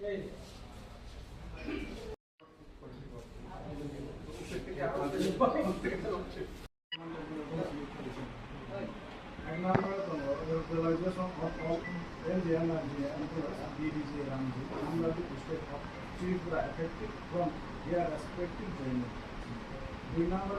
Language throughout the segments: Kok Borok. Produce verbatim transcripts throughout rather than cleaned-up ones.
Realization of all N G N R G employees, B B G Ramji, under the state of Tripura, effective from their respective joining. Dui number.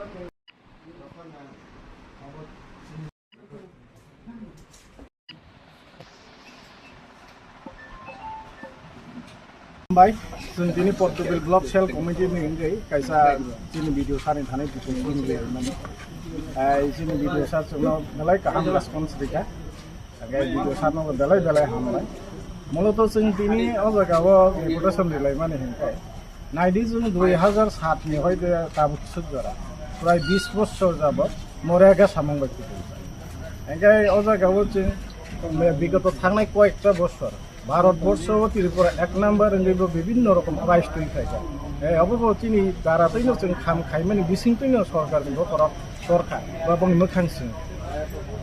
Bai, chwng tini Portugal Block Cell Committee ni wngwi kaisa chini video sani thani details wngwi rwmani. Ai chini video sa chwngno belai kaham response rikha. Hingke video sarno belai belai hambai. Muloto chwng tini o jaga o deputation rilaimani hingke. Naidi chwng dui hazar sat ni hoite tabuk suk jora. Prai bis bochor jabot MGNREGA samung bai kutung. Hingke o jaga o chwng bigoto thangnai koyekta bochor. Bharat borsho o Tripura ek number wngwi bo bibinno rokom prize twi phaikha. Eh, obo bo chini dara twino chwng kham khaimani bising twino sorkar ni bokhorok sorkar ba bongni mwkhang sing.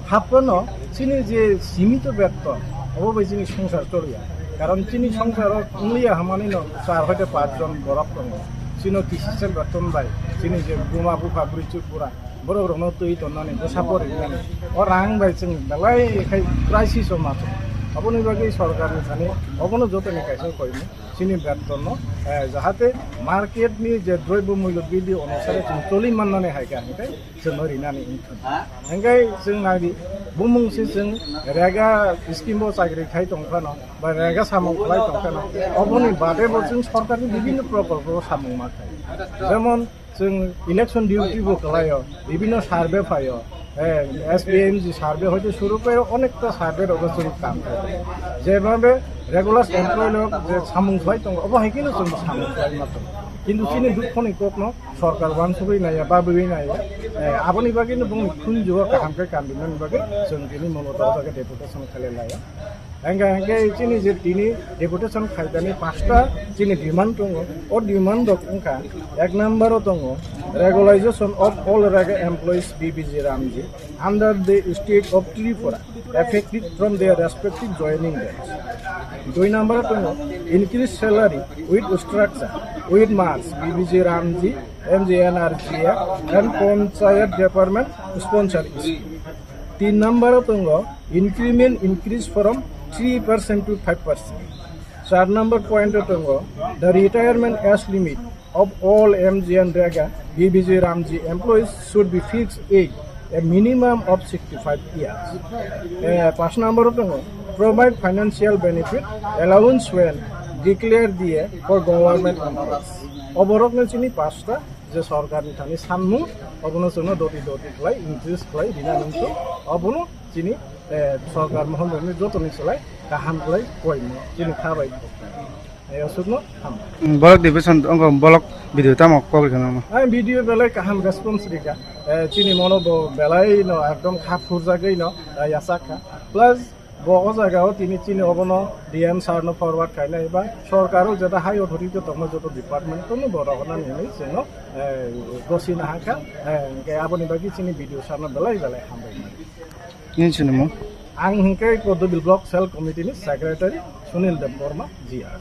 Haphano chini je simito beton, obo bai chini songsar choliya. Karon chini songsaro wngliya hamani no char hoite pach jon borok tongo. Chino kisisem beton bai, chini je buma bupha bwrwi chuk bura, borok rokno twi tonnani, bwsa pori wngnani. O rang bai chwng belai khai crisis o ma tongo. Aboni bagwi sorkar ni thani obono jotoni kaisa koimung. Chini betonno, eh, jahate market ni je droibyo mulyo bidi onusare chwng choli mannani hai kha, hingke chwngno rinani wngkha. Hingke chwng nai di, bumung se chwng rega scheme bo chakri khai tong phano, ba rega samung khlai tong phano, oboni bade bo chwng sorkarni bibinno prokolpo samung ma khai. Jemon, chwng election duty bo khlaio, bibinno survey phaio, eh, S P M G survey hoite suru khlaio, onekta survey rogo chwng kam khlaio. Jebhabe regular employee rok je samung khlai tongo, obo hai kheno chwng samung khlai ma tongo. Kintu chini dukhoni kokno sorkar uansugwi naiya, babwi naiya. Eh, aboni bagwino bongni khunjugo kaham khe kandinani bagwi chwng tini Mamata o jaga deputation khlai laio. Hingke, hingke chini je tini deputation khaidani pasta chini demand tongo. O demand rok wngkha, ek number o tongo regularization of all rega employees B B G Ramji under the state of Tripura effective from their respective joining dates. Dui number o tongo increase salary with structure with marks B B G Ramji, M G N R G A and Panchayat Department sponsor scheme. Tin number o tongo increment increase from three percent to five percent. Char number point o tongo, the retirement age limit of all M G N Rega B B G Ramji employees should be fixed age a minimum of sixty-five years. Eh, pas number o tongo, provide financial benefit allowance when declared D A for government employees. Oborokno chini pasta je sorkarni thani sanmung, obono chwngno doti doti khlai, increase khlai, rina nungkho, obono chini, eh, sorkar mohon rokni jotoni slai kaham khlai koimo chini kha bai. Eh, aswkno ham. Block division ongo block video tamo kok rikha nangma. Ang video belai kaham response rikha. Eh, chini mono bo belai no ekdom kha phurjagwi no, eh, yachak kha. Plus bo o jaga o tini chini obono D M sir no forward khainai ba sorkar o jeta high authority tongma joto department tono bo rohornani hinwi chwngno, eh, gosi nahakha, eh, hingke aboni bagwi chini B D O sir no belai belai hambai. Nini sinimung? Ang hingke Kodobil Block Cell Committee ni Secretary Sunil Debbarma G R.